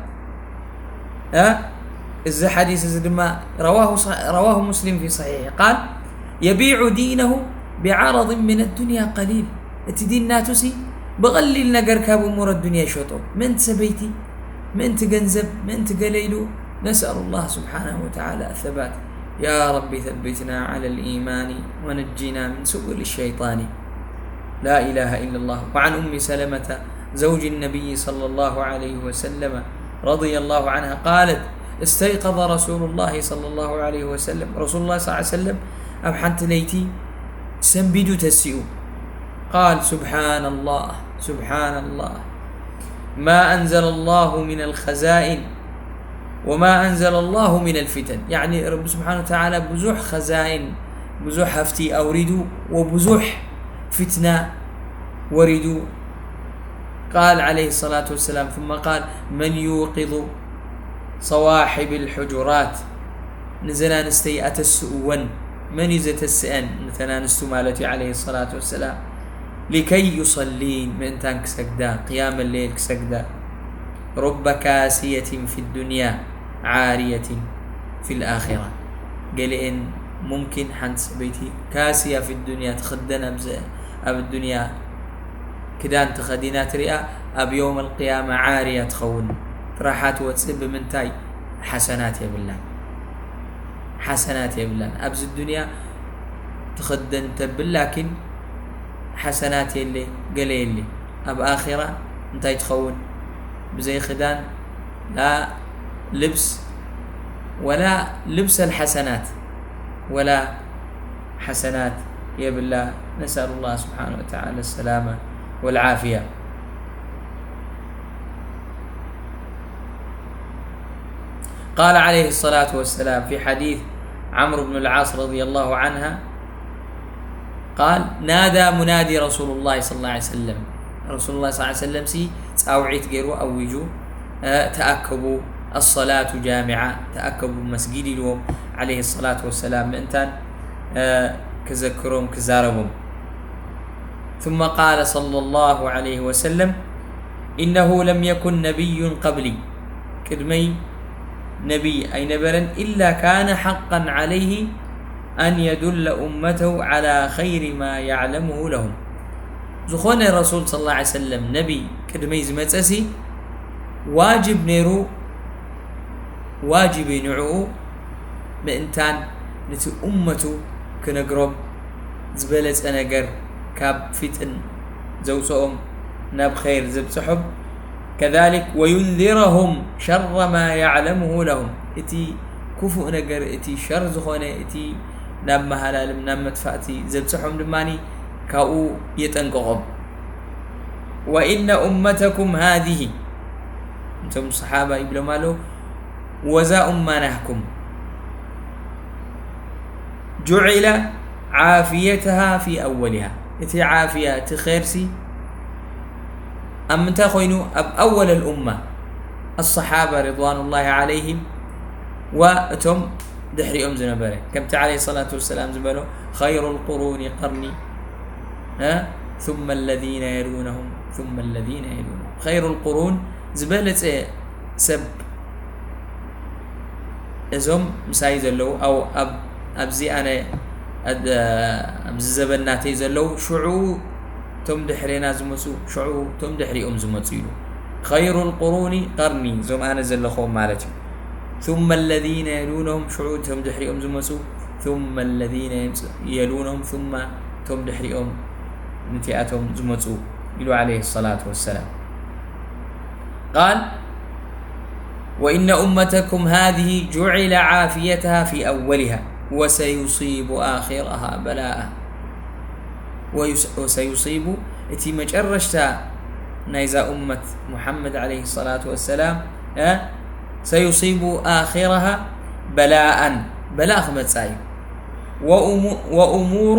እዚ ሓዲስ እዚ ድማ رواه مسلم في صحيحه قال يبيع دينه بعرض من الدنيا قليل እቲ ዲን ናቱሲ ብቐሊል ነገር ካብ እሙረ ዱንያ ይሸጦ ምእንቲ ሰበይቲ ምእንቲ ገንዘብ ምእንቲ ገለ ኢሉ نسأل الله سبحانه وتعالى الثبات يا رب ثبتنا على الإيمان ونجنا من سبل الشيطان لا إله إلا الله وعن أم سلمة زوج النبي صلى الله عليه وسلم رضي الله عنها قالت استيقظ رسول الله صلى الله عليه وسلم رسول الله صلى الله عليه وسلم ኣብ ሓንቲ ለይቲ ሰንቢዱ ተሲኡ قال سبحان الله سبحان الله ما أنزل الله من الخزائن وما أنزل الله من الفتن يعني رب سبحانه وتعالى ብዙሕ خزائن ብዙሕ ሃፍቲ ኣውሪዱ وብዙሕ فتنة ወሪዱ قال عليه الصلاة والسلام ثم قال من يوقظ صواحب الحجرات ንዘን ኣንስተይ ኣተስእወን መን እዩ ዘተስአን ነተን ኣንስቱ ማለት እዩ عليه الصلاة والسلام لكي يصلين ምእንታን ክሰግዳ قيام الليل ክሰግዳ رب كاسية في الدنيا عارية في الآخرة ገሊኤን ممكن ሓንቲ ሰበይቲ كاسية في الدنيا ትኽደን ኣብ ዱንያ ክዳን ተኸዲና ትሪኣ ኣብ يوم القيامة عارية ትኸውን ጥራሓ ትወፅእ ብምንታይ ሓሰናት የብላን ሓሰናት የብላን ኣብዚ ዱንያ ትኽደን ተብል ላኪን ሓሰናት የለ ገለ የለ ኣብ ኣኺራ እንታይ ትኸውን ብዘይ ክዳን ላ ልብስ ولا لبس الحسنات ولا حسنات የብላ نسأل الله سبحانه وتعالى السلامة والعافية قال عليه الصلاة والسلام في حديث عمرو بن العاص رضي الله عنها قال نادى منادي رسول الله صلى الله عليه وسلم رسول الله صلى الله عليه وسلم ሲ ፃውዒት ገይሩ ኣዊጁ ተኣከቡ الصلاة جامعة، ተኣከቡ መስጊድ ኢልዎም عليه الصلاة والسلام ምእንታን ክዘክሮም ክዛረቦም። ثم قال صلى الله عليه وسلم: إنه لم يكن نبي قبلي، ቅድመይ ነቢይ ኣይነበረን، إلا كان حقا عليه أن يدل أمته على خير ما يعلمه لهم. ዝኾነ ረሱል صلى الله عليه وسلم ነቢይ ቅድመይ ዝመጸሲ ዋጅብ ነይሩ፣ ዋጅብ እዩ ንዕኡ ምእንታን ነቲ ኡመቱ ክነግሮም ዝበለጸ ነገር ካብ ፊጥን ዘውፅኦም ናብ ኸይር ዘብፅሖም። كذلك وينذرهم شر ما يعلمه لهم، እቲ ክፉእ ነገር፣ እቲ ሸር ዝኾነ፣ እቲ ናብ መሃላልም ናብ መጥፋእቲ ዘብፅሖም ድማ ካብኡ የጠንቅቖም። وإن أمتكم هذه፣ እቶም ሰሓባ ይብሎም ኣለዉ፣ ወዛ ኡማ ናህኩም جعل عافيتها في أولها، እቲ ዓፍያ እቲ ኸይርሲ ኣብ ምንታይ ኮይኑ? ኣብ أول الأمة الصحابة رضوان الله عليهم وእቶም ድሕሪኦም ዝነበረ፣ ከምቲ عليه الصلاة والسلام ዝበሎ خير القرون قرني ثم الذين يلونهم ثم الذين يلونهم خير القرون ዝበለጸ ሰብ እዞም ምሳይ ዘለዉ፣ ኣብ ኣብዚ ኣነ ኣብዚ ዘበን ናተይ ዘለዉ ሽዑ እቶም ድሕሬና ዝመፁ ሽዑ እቶም ድሕሪኦም ዝመፁ ኢሉ። خير القرون قرني እዞም ኣነ ዘለኹዎም ማለት እዩ። ثم الذين يلونهم ሽዑ እቶም ድሕሪኦም ዝመፁ ثم الذين يلونهم ثم እቶም ድሕሪኦም ንቲኣቶም ዝመፁ ኢሉ عليه الصلاة والسلام قال وإن أمتكم هذه جعل عافيتها في أولها وسيصيب آخرها بلاء ويس- وسيصيب እቲ መጨረሽታ ናይዛ ኡመት ሙሓመድ عليه الصلاة والسلام سيصيب آخرها بلاء በላእ ክመፅኣ እዩ وأمور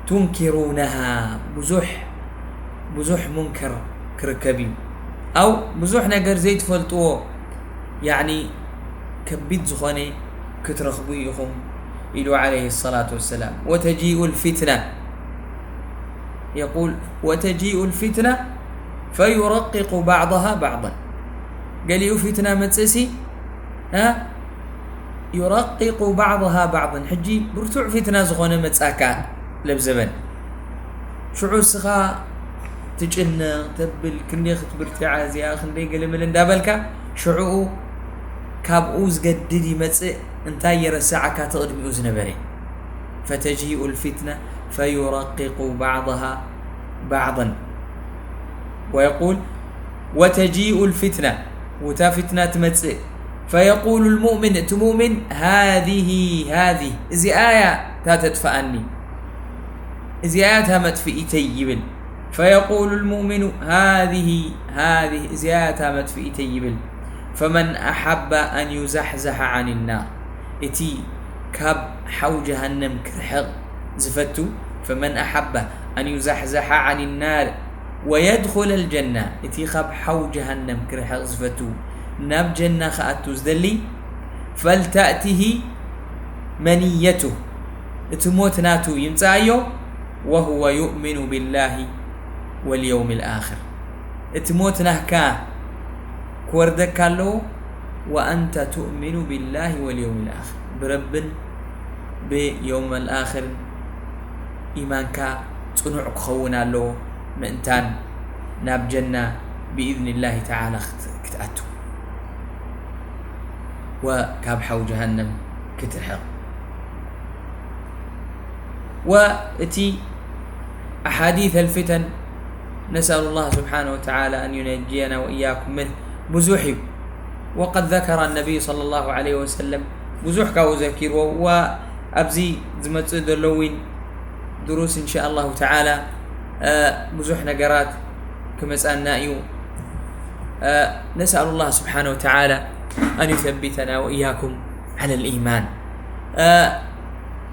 تنكرونها ብዙሕ ብዙሕ ሙንከር ክርከብ እዩ። ኣው ብዙሕ ነገር ዘይትፈልጥዎ ያኒ ከቢድ ዝኾነ ክትረኽቡ ኢኹም ኢሉ عليه الصلاة والسلام وتجيء الفتنة يقول وتجيء الفتنة فيرقق بعضها بعضا ገሊኡ ፊትና መፅእሲ يرقق بعضها بعضا ሕጂ ብርቱዕ ፊትና ዝኾነ መፃካ ለብዘበን ሽዑ እስኻ ትጭነቕ ተብል ክንደይ ክትብርትዓ እዚኣ ክንደይ ገለመለ እንዳበልካ ሽዑኡ ካብኡ ዝገድድ ይመፅእ እንታይ የረስዓካ ተቕድሚኡ ዝነበረ فتجيء الفتنة فيرقق بعضها بعضا ويقول وتجيء الفتنة وتفتنة تمتسئ فيقول المؤمن እቲ مؤمن هذه هذه እዚኣ እያ እታ ተጥፍኣኒ እዚኣ እያ እታ መጥፍኢተይ ይብል فيقول المؤمن هذه هذه እዚኣ እያ እታ መጥፍኢተይ ይብል فمن أحب أن يزحزح عن النار እቲ ካብ ሓው ጀሃነም ክርሕቕ ዝፈቱ فمن أحب أن يزحزح عن النار ويدخل الجنة እቲ ካብ ሓው ጀሃነም ክርሕቕ ዝፈቱ ናብ ጀና ክኣቱ ዝደሊ فلتأته منيته እቲ ሞት ናቱ ይምፅኣዮ وهو يؤمن بالله واليوم الآخر እቲ ሞት ናህካ ክወርደካ ኣለዎ وأنت تؤمن بالله واليوم الآخر ብረብን ብيوم الآخر ኢማንካ ፅኑዕ ክኸውን ኣለዎ ምእንታን ናብ ጀና ብإذن الله تعالى ክትኣቱ وካብ ሓው ጀሃነም ክትርሕቕ وእቲ أحاديث الفتن نسأل الله سبحانه وتعالى أن ينجينا وإياكم منه ብዙሕ እዩ وقد ذكر النبي صلى الله عليه وسلم ብዙሕ ካብኡ ዘኪርዎ وኣብዚ ዝመፅእ ዘሎ እውን ድሩስ إن شاء الله تعالى ብዙሕ ነገራት ክመፃና እዩ نسأل الله سبحانه وتعالى أن يثبتنا وإياكم على الإيمان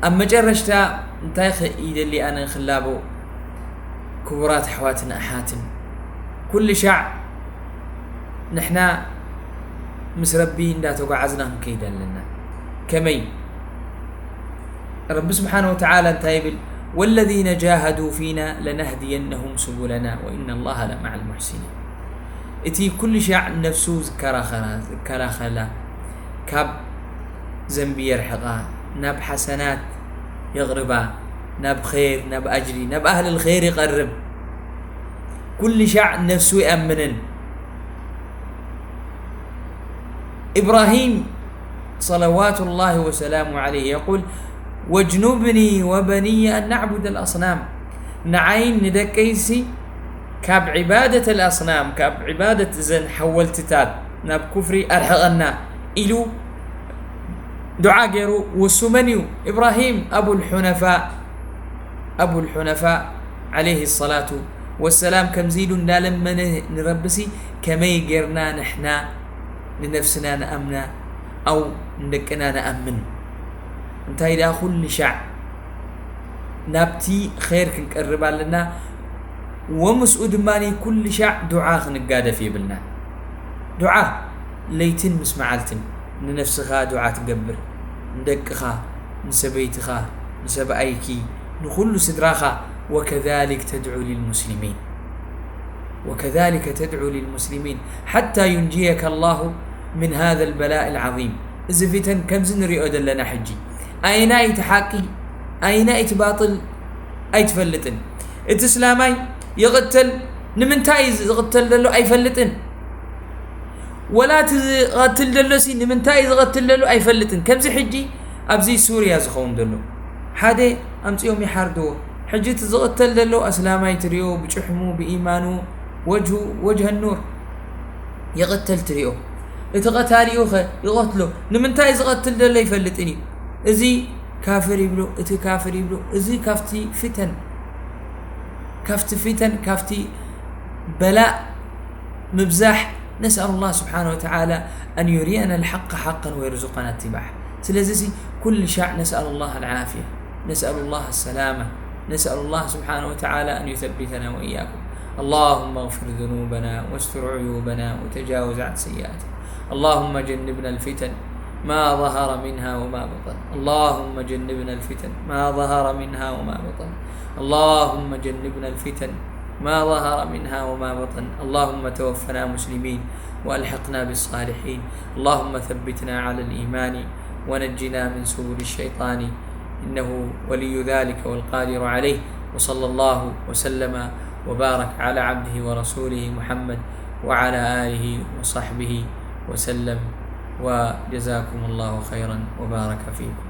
ኣብ መጨረሽታ እንታይ ይደሊ ኣነ ክላቦ ክቡራት ኣሕዋትን ኣሓትን ኩሉ ሻዕ ንሕና ምስ ረቢ እንዳተጓዓዝና ክንከይድ ኣለና። ከመይ? ረቢ ስብሓነ ወተዓላ እንታይ ይብል? والذين جاهدوا فينا لنهدينهم سبلنا وإن الله لمع المحسنين። እቲ ኩሉ ሻዕ ነፍሱ ዝከራኸራ ዝከላኸላ፣ ካብ ዘንቢ የርሕቓ፣ ናብ ሓሰናት የቕርባ፣ ናብ ኸይር፣ ናብ ኣጅሪ፣ ናብ ኣህል ኸይር ይቐርብ። ኩሉ ሻዕ ነፍሱ ይኣምንን። إبراهيم صلوات الله وسلامه عليه يقول: واجنبني وبني أن نعبد الأصنام. ንዓይን ንደቀይሲ ካብ عبادة الأصنام، ካብ عبادة እዘን ሓወልትታት ናብ ኩፍሪ ኣርሕቐና ኢሉ ዱዓ ገይሩ። ወሱ መን እዩ? إبراهيم أبو الحنفاء، أبو الحنفاء عليه الصلاة والسلام ከምዚ ኢሉ እንዳለመነ ንረብሲ፣ ከመይ ጌርና ንሕና ንነፍስና ንኣምና፣ ኣው ንደቅና ንኣምን? እንታይ ደኣ ኩሉ ሻዕ ናብቲ ኸይር ክንቀርብ ኣለና። ወምስኡ ድማ ኩሉ ሻዕ ዱዓ ክንጋደፍ የብልና። ዱዓ ለይትን ምስ መዓልትን ንነፍስኻ ዱዓ ትገብር፣ ንደቅኻ፣ ንሰበይትኻ፣ ንሰብኣይኪ፣ ንኹሉ ስድራኻ። وكذلك تدعو للمسلمين، وكذلك تدعو للمسلمين حتى ينجيك الله من هذا البلاء العظيم። እዚ ፊተን ከምዚ ንሪኦ ዘለና ሕጂ፣ ኣይናይ እቲ ሓቂ፣ ኣይናይ እቲ ባጥል ኣይትፈልጥን። እቲ እስላማይ ይቕተል፣ ንምንታይ እዩ ዝቕተል ዘሎ ኣይፈልጥን። ወላ እቲ ዝቐትል ዘሎሲ ንምንታይ እዩ ዝቐትል ዘሎ ኣይፈልጥን። ከምዚ ሕጂ ኣብዚ ሱርያ ዝኸውን ዘሎ፣ ሓደ ኣምጺኦም ይሓርድዎ። ሕጂ እቲ ዝቕተል ዘሎ ኣስላማይ ትሪኦ፣ ብጭሕሙ፣ ብኢማኑ፣ ወጅሁ ወጅሀ ኑር ይቕተል ትሪኦ። እቲ ቀታሊኡ ኸ ይቐትሎ። ንምንታይ ዝቐትል ዘሎ ኣይፈልጥን እዩ። እዚ ካፍር ይብሎ፣ እቲ ካፍር ይብሎ። እዚ ካብቲ ፊተን፣ ካብቲ ፊተን፣ ካብቲ በላእ ምብዛሕ። نسأل الله سبحانه وتعالى أن يرينا الحق حقا ويرزقنا اتباعه። ስለዚ ሲ ኩሉ ሻዕ نسأل الله العافية، نسأل الله السلامة، نسأل الله سبحانه وتعالى أن يثبتنا وإياكم. اللهم اغفر ذنوبنا واستر عيوبنا وتجاوز عن سيئاتنا. اللهم جنبنا الفتن ما ظهر منها وما بطن. اللهم جنبنا الفتن ما ظهر منها وما بطن. اللهم جنبنا الفتن ما ظهر منها وما بطن. اللهم توفنا مسلمين وألحقنا بالصالحين. اللهم ثبتنا على الإيمان ونجنا من سبل الشيطان، إنه ولي ذلك والقادر عليه. وصلى الله وسلم وبارك على عبده ورسوله محمد وعلى آله وصحبه وسلم، وجزاكم الله خيرا وبارك فيكم.